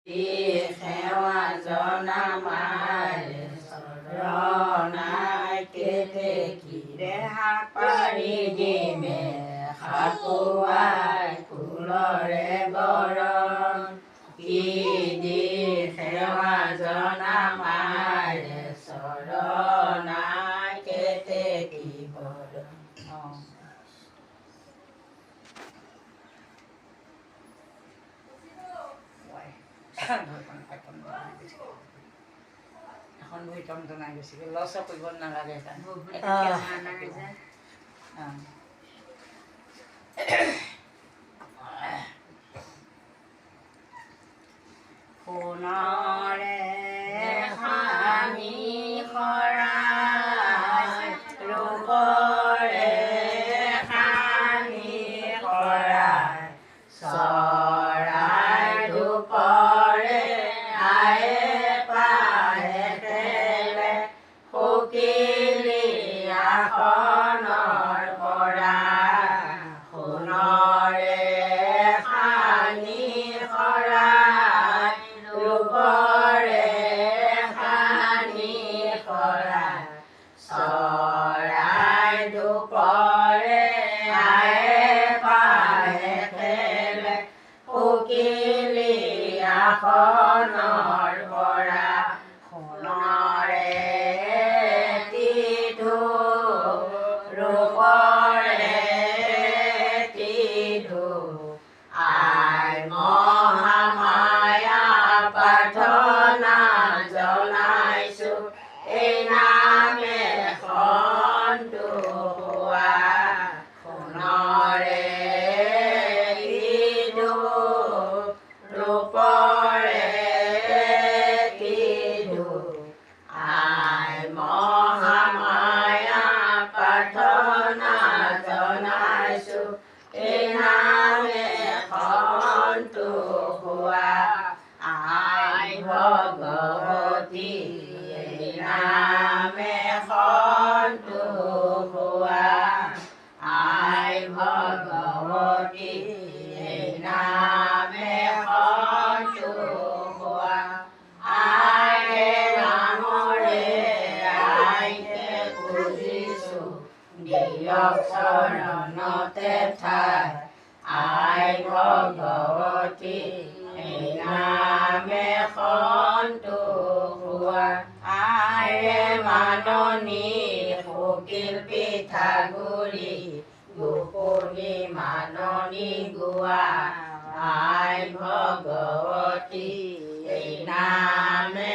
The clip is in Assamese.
সেৱা জনামাই চৰণাই কেতেকী দেহা পাৰি দিমে সাকুৱাই ফুলৰে বৰণ কি দি সেৱা জনামাই চৰণাই কেতেকী বৰণ। এখন ভৰি টনটনাই গৈছেগৈ, লছ কৰিব নালাগে সেইকাৰণে। সোণৰে সানি শৰাই, ৰূপৰে সানি শৰাই, চৰাই ধূপৰে আয়ে পাহে খেলে শুকিলি আসনৰ পৰা। সোণৰে সানি শৰাই, ৰূপৰে সানি শৰাই, চৰাই ধূপৰে আয়ে পাহে খেলে শুকিলি আসনৰ পৰা। সোণৰে তিধু, ৰূপৰে তিধু, আই মহামায়া প্ৰাৰ্থনা জনাইছো এই নামে সন্তু হোৱা। সোণৰে তিধু, ৰূপৰে তিধু, আই মহামায়া প্ৰাৰ্থনা জনাইছো এই নামে সন্তু হোৱা। আই ভগৱতী এই নামে সন্তু হোৱা। আই ভগৱতী এই নামে সন্তু হোৱা। আইৰে নামৰে আইকে পুজিছো, দিয়ক চৰণতে ঠাই। আই ভগৱতী এই নামে সন্তু হোৱা। আইৰে মাননী শুকিল পিঠাগুৰি, গোপনী মাননী গোৱা। আই ভগৱতী এই নামে